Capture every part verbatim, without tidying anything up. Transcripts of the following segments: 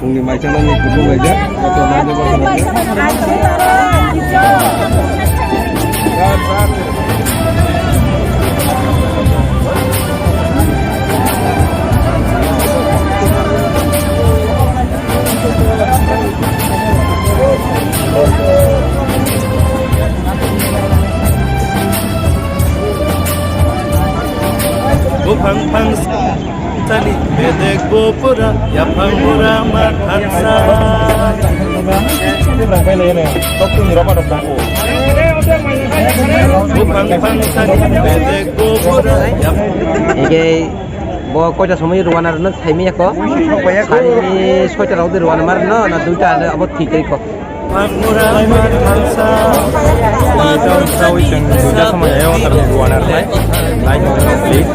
Fungni maisa nani kutung laijak, joto nai joto nai. Buphang phang sani bedek bo pura, yaphang bura ma thansa. Buphang phang sani bedek bo pura, yap- Hingke bo koita somoi rwna rwna saimanya ko. Sani soita rok de rwna mar no, na duita abo thik ko. Tamo chwng duita somoi ayo tarni rwna rwnai. Like, please.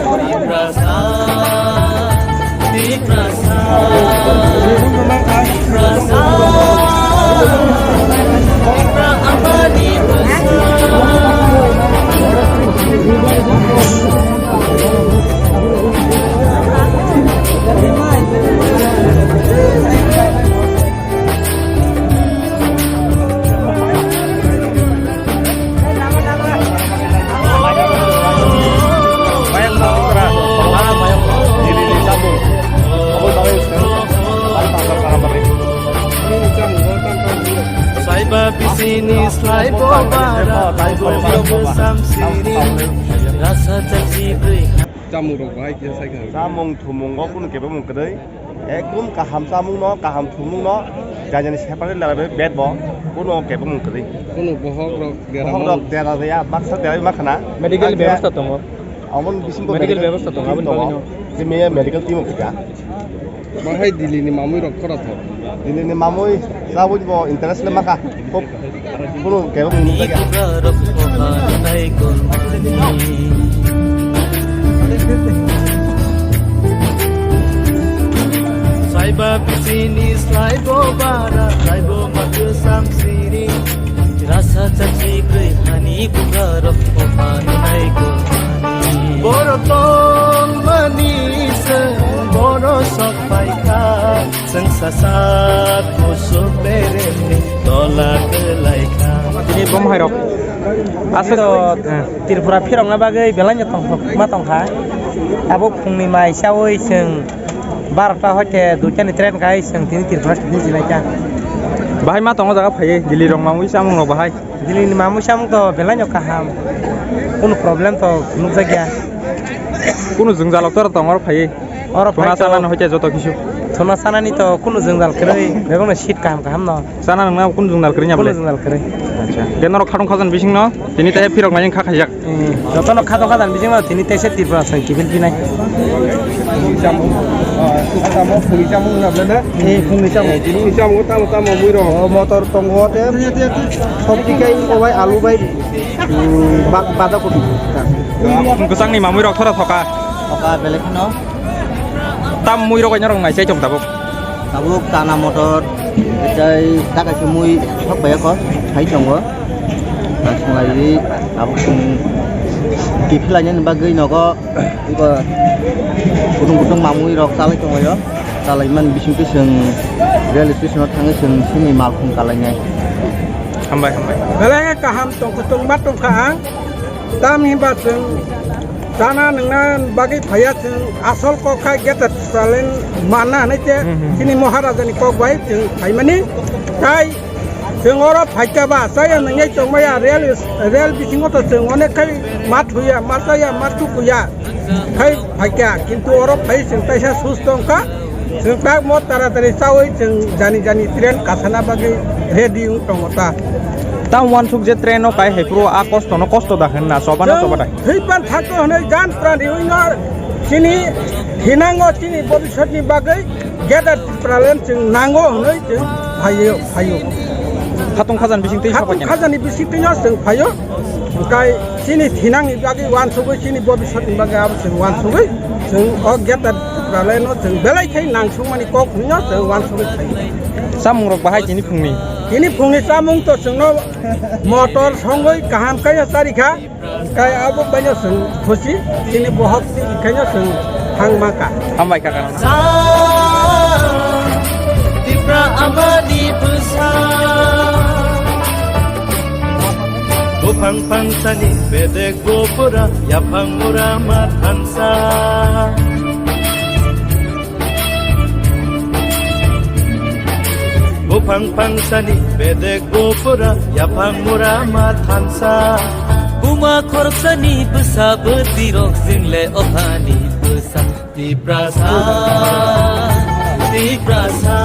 Saiba bisini slaibo bara, taibo yobo samsini, rasa chachi gwi. Chamung rok bahai khe sai kha. Chamung thumung o kunu kebengmung kwrwi. Ekdum kaham chamung no, kaham thumung no, jani jani separate lalabai bet bo, kunu kebengmung kwrwi. Kunu bohok rok, bohok rok dera ya, baksa dera ma khana. Medical bebostha tongo. Amon bisingo medical bebostha tongo, aboni bagwi no. Jemia medical team kha. Bahai Delhi ni mamui rok khora thok. Delhi ni mamui chabwi bo interest le maka. Khub Kunu kebo mung nukjakya. Saiba bisini slaibo bara, slaibo makwsam siri. Rasa chachi gwi hani bugarok ohanai ko. Boro tong mani se, boro sok paikha. Chwng sasak kusuk beremni tola kwlaikha. Tini bo mahairok. Aswk, eh, Tripura phirokna bagwi belai no tongthok ma tongkha. Abo phungni mai chawi chwng barota hoite duitani train kai chwng tini Tripura side ni jilaikha. Bahai ma tongo jaga phaiwi Delhi rok mamwi chamung rok bahai. Delhi ni mamwi chamung to belai no kaham. Kunu problem to nukjakya. Kunu jwngjal rok tora tongor phaiwi. Oro phai to. Thuna sana no hoite joto kisu. Thuna sana ni to kunu jwngjal kwrwi, bebak no seat kaham kaham no. Sana nang na kunu jwngjal kwrwi nya bole? Kunu jwngjal kwrwi. Acha. Ge norok khatong khajan bising no, tini tai phirok nai kha khaijak. Hmm. Joto no khatong khajan bising no, tini tai se Tripura sang kibil pinai. Samung, ah, samung, phungni samung na bole na? Eh, phungni samung. Eh, phungni samung tamo tamo mui rok. Oh, motor tongo te. Sobji kai, obai alu bai, hmm, bak-, bada kopi. Kwchang ni mamui rok thora thoka. Thoka bele kheno. Tam mui rok norok nai chai chong tabuk. Tabuk chana motor, tei ta kaisa mui sok bai kho, khai tongo. Naising lai ri, tabuk chwng kiphil lainani bagwi nogo, iko kutung kutung mamui rok chalai tongo yo. Chalai man bising twi chwng rail station o thangwi chwng simi malkhung kalainai. Hambai, hambai. Belai kaham tong kutung ma tongkha ang. Tam hinba chwng chana nwngna bagwi phaiya chwng asol kok khai gate chalen manna hinwi khe Hmm, hmm. chini Maharaja ni kok bai chwng phaimani. Tai chwng oro phaikha ba chaya nwngnai tongmaya rail, rail bisingo to chwng onek khai ma thuya, ma chaya, ma thukuya khai phaikha, kintu oro phai chwng kaisa sus tongkha. Chwng tak mo taratari chawi chwng jani jani train kasana bagwi ready wng tongo ta. Tamo uansuk je train o kai hai phuru a kosto no kosto da hwn na, choba na choba dai? Thwi pan thakto hwnwi gan pran riwi no chini thinango chini bobisot ni bagwi Greater Tipraland chwng nango hwnwi chwng phaio, phaio. Khatong khajan bising twi Khatong sapai khe na? Khajani bising twi no chwng phaio. Hwnkhe chini thinangni bagwi uansugwi, chini bobisotni bagwi abo chwng uansugwi, chwng o Greater Tipraland no chwng belai khai nangsukmani kok hwnwi no chwng uansugwi khaio. Chamung rok bahai tini phungni? Tini phungni chamung to chwngno motor songwi kaham khe charikha. Kai abo baino chwng khusi, chini bohok si ikhaino chwng thangma ka. Hambai kaka. Tipra amani bwsa. Buphang phangsani bedek bupura, yaphang mura ma thansa. Buphang phangsani bedek bupura, yaphang mura ma thansa. Buma khorsani bwsa bwtwirok, chwngle othani bwsa. Tiprasa, Tiprasa.